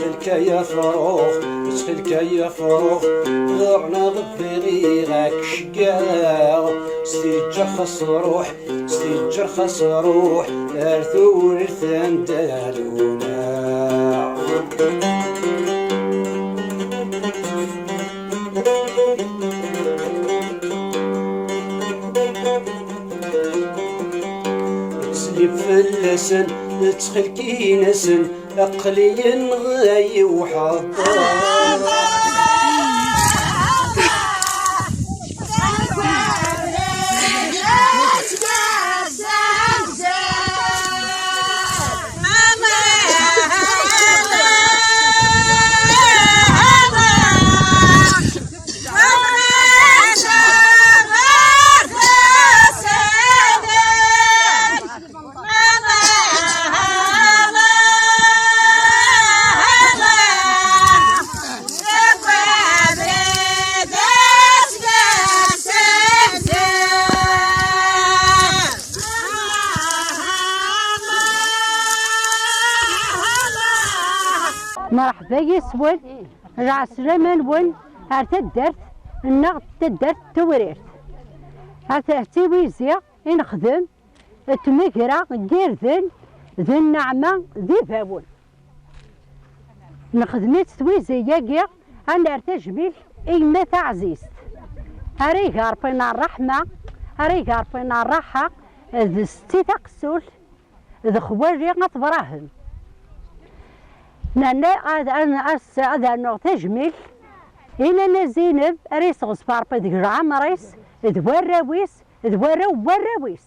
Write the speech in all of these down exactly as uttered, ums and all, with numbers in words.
Ttxil-k ay afrux, ttxil-k ay afrux, ɣer-neɣ bɣiɣ ad k-ceggɛeɣ. S tiǧǧer xas ruḥ, s tiǧǧer xas ruḥ, ar tewrirt anda luleɣ. Ttsellim fell-asen, ttxil-k in-asen, aql-i yenɣa-yi uḥeṭṭar. Merḥba yes-wen, lɛeslama-nwen ar taddart nneɣ, taddart n Tewrirt. Ar t-, tiwizi i nexdem n tmegra n yirden d nneɛma d ibawen. Nexdem-itt twizi-agi, ad nerr tajmilt i yemma taɛzizt. Ara igarpin ṛṛeḥma, ara igarpin ṛṛaḥa, d setti taqessult, d xwali At Brahim. Nerna ad, ad, ad, ad rnuɣ tajmilt i Nana Zineb, ara yesɣezf Ṛebbi deg leɛmer-is, d warraw-is, d warraw n warraw-is.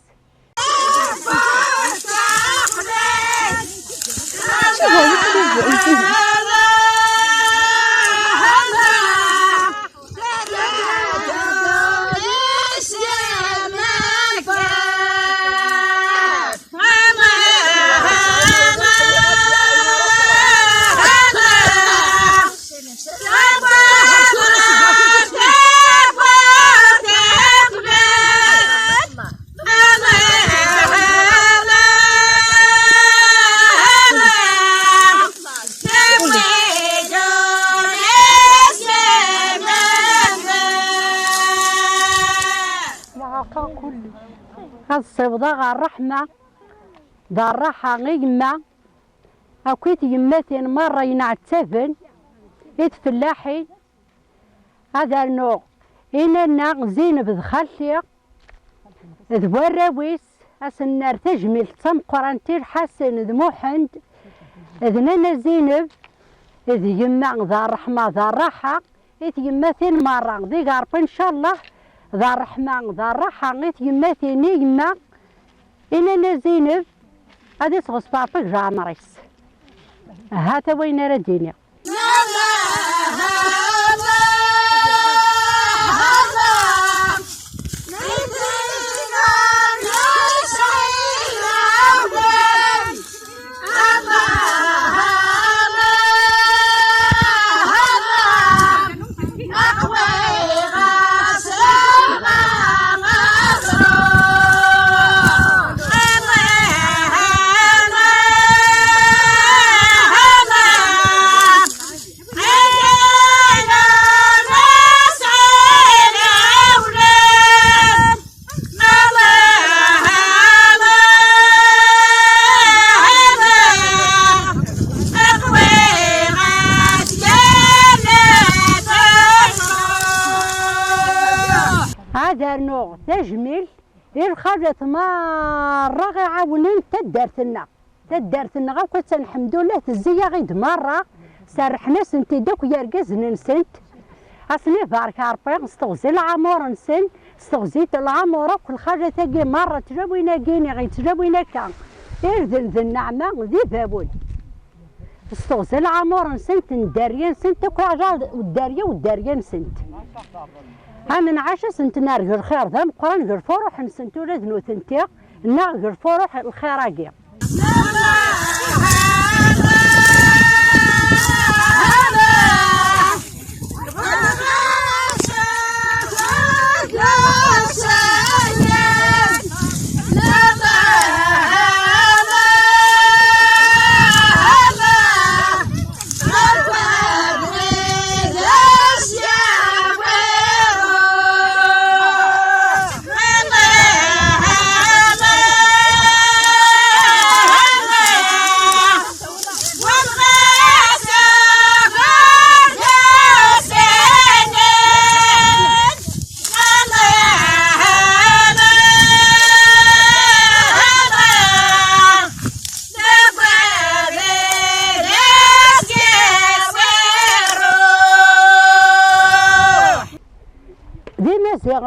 Ad ssiwḍeɣ ɣer ṛṛeḥma d ṛṛaḥa i yemma akkit yemmatin merra yenɛettaben i tfellaḥin. Ad rnuɣ i nanna Zineb d xalti d warraw-is, ad sen-nerr tajmilt d tameqqrant i Lḥasen d Muḥend d nanna Zineb, d yemma d ṛṛeḥma d ṛṛaḥa i tyemmatin merra, d igarpen ncallah d ṛṛeḥma d ṛṛaḥa i tyemmatin, i yemma i nanna Zineb, ad isɣes Ṛebbi deg leɛmer-is. Hata wayen ara d-iniɣ. Ad rnuɣ tajmilt i lxalat merra iɛawnen taddart-nneɣ. Taddart-nneɣ akk attan, lḥemdullah, tezzi-yaɣ-id merra, serrḥen-asent-id akk yergazen-nsent. Ad sen-ibarek Ṛebbi s teɣzi n leɛmur-nsen, s teɣzi n leɛmur akk lxalat-agi merra, tlawin-agi niɣ tlawin akka, irden d nneɛma d ibawen. S teɣzi n leɛmur-nsent, n dderya-nsent akk, iɛǧa dderya u dderya-nsent. Ad nenɛac ad sent-nerr g lxir d ameqqran g lfuruḥ-nsent ula d nutenti, neɣ g lfuruḥ lxir-agi.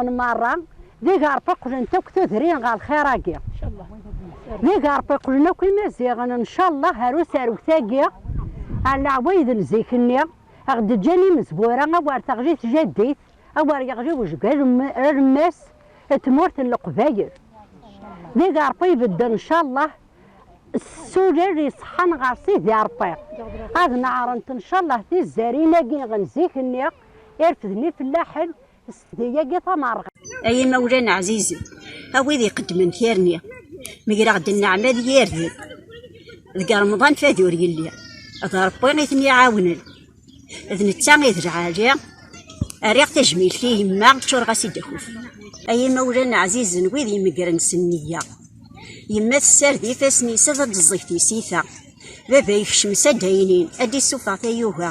Merra, d igarfa qqlent akk tudrin ɣer lxir-agi. D igarfa qqlen akk imaziɣen, ncallah, ar usarwet-agi, ar leɛwayed n zik-nni, aɣ-d-ǧǧan imezwura, awer teɣli tjaddit, awer yeɣli wejgal alem-, alemmas n tmurt n Leqbayel. D igarfa ibedden, ncallah, s ulal iṣeḥḥan ɣer Sidi Ṛebbi. Ad neɛrent, ncallah, tizzarin-agi n zik-nni, irefden ifellaḥen, s tdeyya-gi tamerɣa. Ay imawlan ɛzizen, a wid iqeddmen tirni, megreɣ-d nneɛma d yirden. Deg Remḍan fad ur yelli, d Ṛebbi i ten-iɛawnen. D netta i d lɛali, rriɣ tajmilt i yemma, ččureɣ-as-id akuf. Ay imawlan ɛzizen, wid imegren s nniya. Yemma tessared ifassen-is ad d-tẓẓeg tisita. Baba yekcem s adaynin, ad d-issufeɣ tayuga.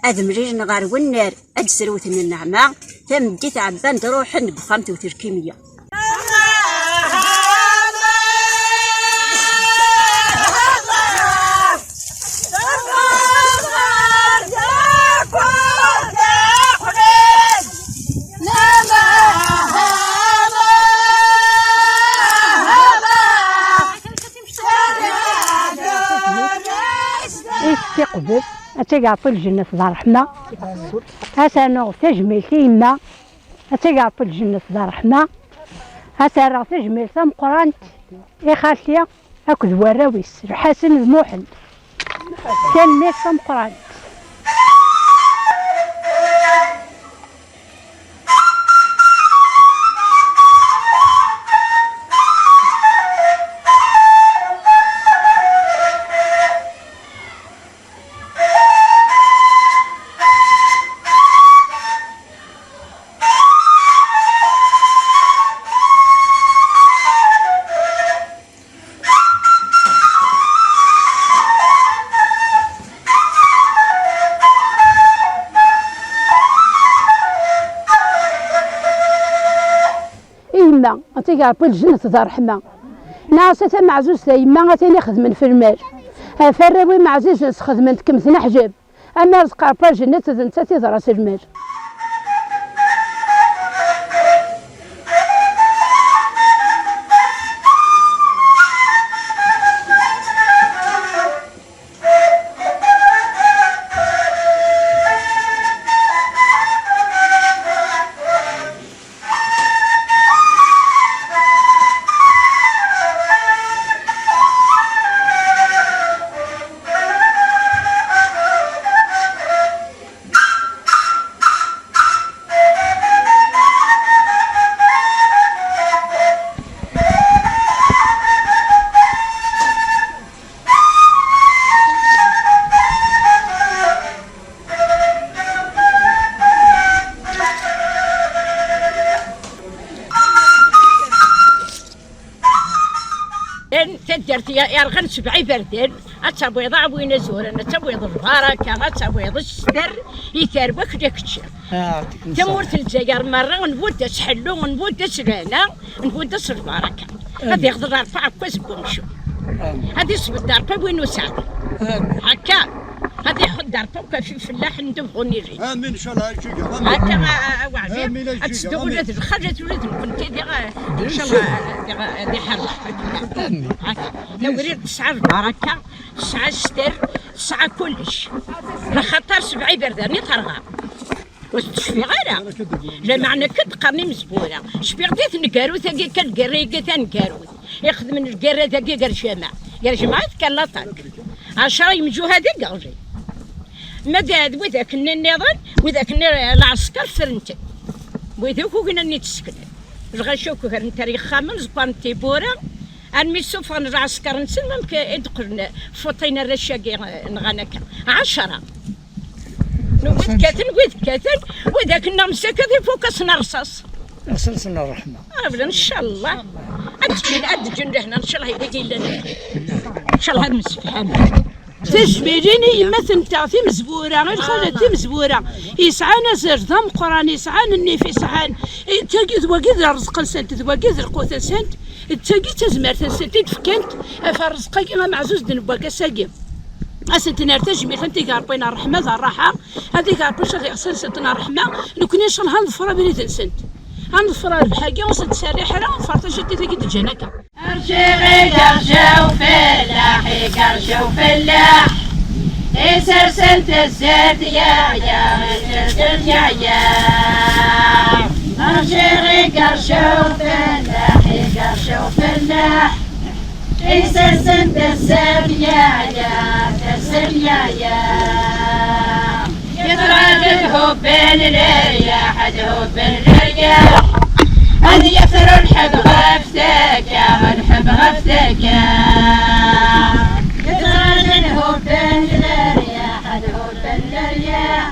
Ad mlilen ɣer wennar, ad d-srewten nneɛma. Tameddit ɛebban-d ruḥen deg uxxam tewwet lkimya. Is tiqbel, ad teg Ṛebbi lǧennet d ṛṛeḥma. Ad s-rnuɣ tajmilt i yemma, ad teg Ṛebbi lǧennet d ṛṛeḥma. Ad s-rreɣ tajmilt tameqqrant i xalti akked warraw-is, Lḥasen d Muḥend. Tanemmirt tameqqrant. I yemma, ad teg Ṛebbi lǧennet d ṛṛeḥma. Nɛas a tameɛzuzt a yemma, a tin ixedmen f lmal. Ɣef arraw-im ɛzizen sxedmen-t kem tneḥjab. Ama rẓeq Ṛebbi lǧennet d nettat i d ṛas lmal. Llan taddart ya-, yerɣan sebɛa iberdan, ad tawiḍ aɛwin azuran, ad tawiḍ lbaraka, ad tawiḍ sser i tarwa-k la kečči. Tamurt n Lezzayer merra, nbudda s ḥellu, nbudda s lehna, nbudda s lbaraka. Ad iɣḍel Ṛebbi aɛekkaz n wemcum. Ad isbedd Ṛebbi win ur sɛin. Akka. Ad iḥudd Ṛebbi akk ɣef ifellaḥen d ubɣun ilin. Amin, ncallah, a Jǧiǧa, amin. Akka, a, a, a Weɛli, amin, a Jǧiǧa, ad teddu ula d lxalat, ula d nekkenti diɣ, ncallah, diɣ, ad iḥar Ṛebbi. Amin. Akka. Tawrirt tesɛa lbaraka, tesɛa sster, tesɛa kullec. Lxaṭer sebɛa iberdan i terɣa. Ur s-tecfiɣ ara. Lameɛna akka d-qqaren imezwura. Cfiɣ di tneggarut-agi kan, lgirra-agi taneggarut. Ixedmen lgirra dagi gar jamaɛ. Gar jamaɛat kan laṭak. Ɛecra yemjuhad i yeɣli. Ma d, d widak-nni nniḍen, widak-nni lɛesker ffren-ten. Wid akk ugin ad ten-id-sseknen. Lɣaci akk gren-t ar yexxamen, ẓekkaren tiwwura, armi ssufɣen lɛesker-nsen, amek i d-qqlen fuṭin arrac-agi, eh, nɣan akka. Ɛecra. Wid kkaten, wid kkaten, wid akken neɣ msaka ad ifuk-asen rrṣaṣ. Aselsen ṛṛeḥma. Ṛebbi, ncallah. Ad d-ǧǧen, ad d-ǧǧen lehna, ncallah, i wid yellan. Ncallah ad msefhamen. Tijmilin i yemmat-nteɣ, timezwura, i lxalat timezwura, yesɛan azal d ameqqran, yesɛan nnif, yesɛan, i, tagi d wagi d rrezq-nsent, d wagi d lqut-nsent, d tagi d tazmert-nsent i d-fkant, ɣef rrezq-agi ameɛzuz d-newwa ass-agi. Ad sent-nerr tajmilt, ad tig Ṛebbi ṛṛeḥma d ṛṛaḥa, ad ig Ṛebbi ncallah iɣsan-nsent n ṛṛeḥma, nekkni ncallah ad neḍfer abrid-nsent. Ad neḍfer rrbeḥ-agi, ur s-d-serriḥ ara, ferṭajet-it-agi d-ǧǧan akka. Rǧiɣ igerja ufellaḥ, igerja ufellaḥ, isersen tazzert yaya, isersen yaya. Rǧiɣ igerja ufellaḥ, igerja ufellaḥ, isersen tazzert yaya, tazzert yaya. Yeḍra-d lhubban leryaḥ, lhubban leryaḥ. Ad yefru lḥeb ɣef takka, lḥeb ɣef takka. Yeḍra-d lhubban leryaḥ, lhubban leryaḥ.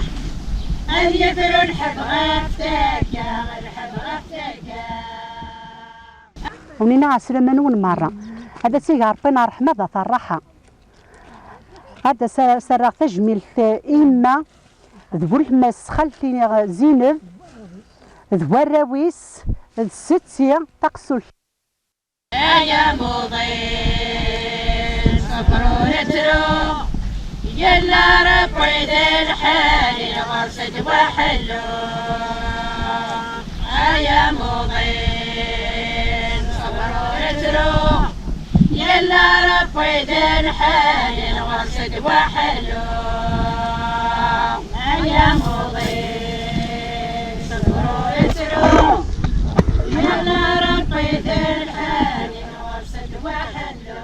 Ad yefru lḥeb ɣef takka, lḥeb ɣef takka. Wen-iniɣ ɛeslama-nwen merra. Ad as-iger Ṛebbi ṛṛeḥma d at ṛṛaḥa. Ad as-, as-rreɣ tajmilt i yemma d weltma-s xalti Zineb d warraw-is d setti taqsult. Ay amuḍin, ṣṣber ur nettru, yella Ṛebbi d lḥal, ɣur-s ddwa ḥellu. Ay amuḍin, ṣṣber ur nettru, yella Ṛebbi d lḥal, ɣur-s ddwa ḥellu. Ay amuḍin, ṣṣber ur nettru, yella Ṛebbi d lḥal, ɣur-s ddwa ḥellu.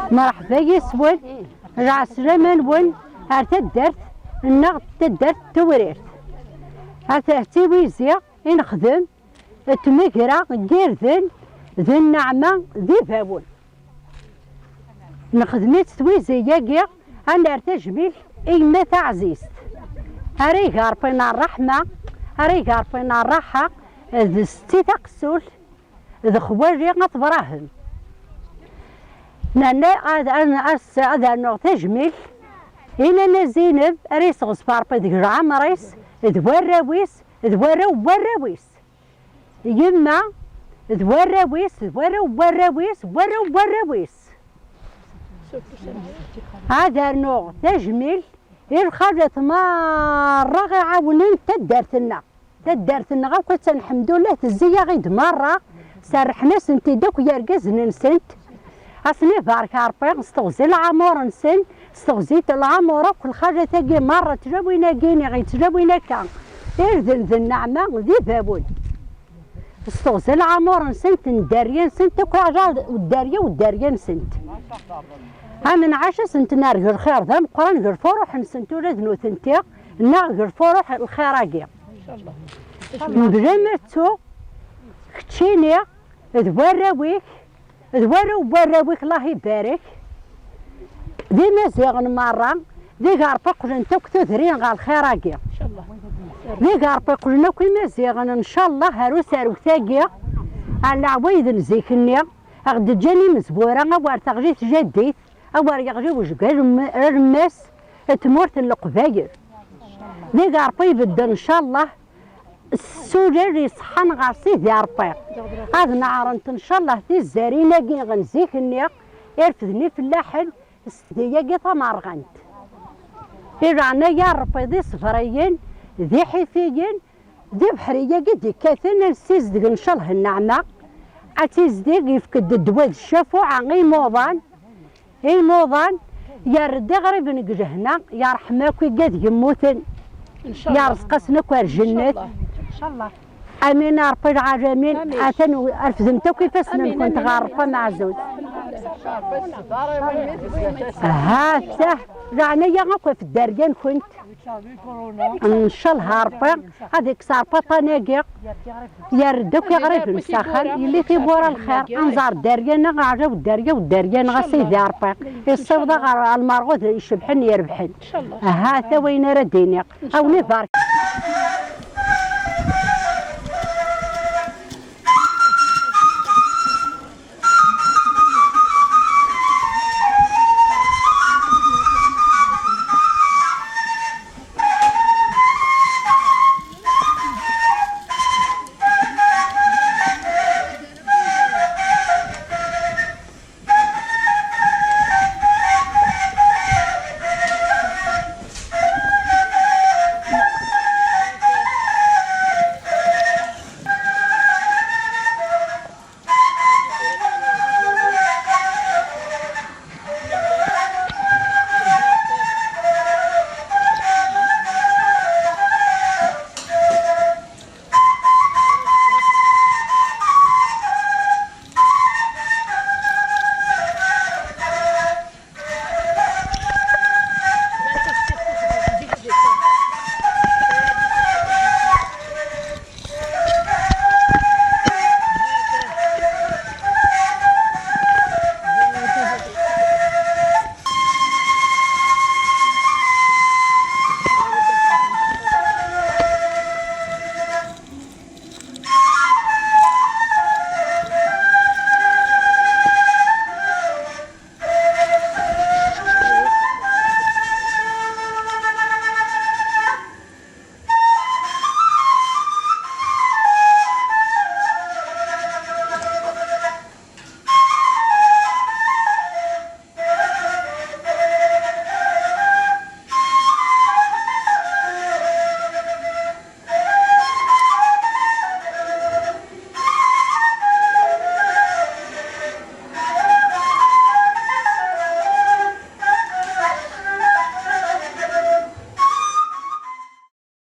Mṛeḥba yes-wen, lɛeslama-nwen ar taddart-nneɣ, taddart n Tewrirt. Ar t-, d tiwizi i nexdem n tmegra n yirden d nneɛma d ibawen. Nexdem-itt twizi-agi, ad nerr tajmilt i yemma taɛzizt. Ara iger Ṛebbi ṛṛeḥma, ara iger Ṛebbi ṛṛaḥa, d setti taqsult, d xwali At Brahem. Nerna ad, ad, ad, ad rnuɣ tajmilt i Nana Zineb, ara yesɣezf Ṛebbi deg leɛmer-is, d warraw-is, d warraw n warraw-is. Yemma d warraw-is, d warraw n warraw-is, d warraw n warraw-is. Ad rnuɣ tajmilt i lxalat merra iɛawnen taddart-nneɣ. Taddart-nneɣ akk attan, lḥemdullah, tezzi-yaɣ-id merra, serrḥen-asent-id akk yergazen-nsent. Ad sen-ibarek Ṛebbi s teɣzi n leɛmur-nsen, s teɣzi n leɛmur akk lxalat-agi merra, tlawin-agi niɣ yetlawin akka, irden d nneɛma d ibawen. S teɣzi n leɛmur-nsent, n dderya-nsent akk, ala dderya u dderya-nsent. Amenɛac ad sent-nerr g lxir d ameqqran g lfuruḥ-nsent ula d nutenti, neɣ g lfuruḥ lxir-agi. Mebla ma ttuɣ, keččini d warraw-ik, d warraw n warraw-ik, Allah ibarek. D imaziɣen merra, d igerṭ qqlent akk tudrin ɣer lxir-agi. D igerṭ qqlen akk imaziɣen, ncallah, ar usarwet-agi, ar leɛwayed n zik-nni, aɣ-d-ǧǧan imezwura, awer teɣli tjaddit, awer yeɣli wejgal m-, alemmas n tmurt n Leqbayel. D igerṭ ibedden, ncallah, s sulal iṣeḥḥan ɣer Sidi Ṛebbi. Ad neɛrent, ncallah, tizzarin-agi n zik-nni, irefden ifellaḥen s tdeyagi tamerɣant. I leɛnaya n Ṛebbi, d iṣebriyen, d iḥifiyen, d ibeḥri-agi d-ikkaten, ad nessizdeg, ncallah, nneɛma. Ad tizdeg, yefk-d ddwa d ccafuɛa i imuḍan. Inuḍan, yerr-d iɣriben deg lehna, yerḥem akk igad yemmuten, yerẓeq-asen akk ar jennat. Amin a Ṛebbi lɛalamin. Atan refdemt akk ifassen-nkent ɣer Ṛebbi ameɛzuz. Ha-t-ah, leɛnaya akk ɣef dderya-nkent. Ncallah Ṛebbi ad ikkes Ṛebbi aṭṭan-agi, yerr-d akk iɣriben s axxam, yelli tiwwura lxir, ad nẓer dderya-nneɣ, aɛjab dderya u dderya-nneɣ a Sidi Ṛebbi, yessiweḍ-aɣ ɣer lmerɣud icebḥen irebḥen. Ha-t-a wayen ara d-iniɣ. A wen ibarek.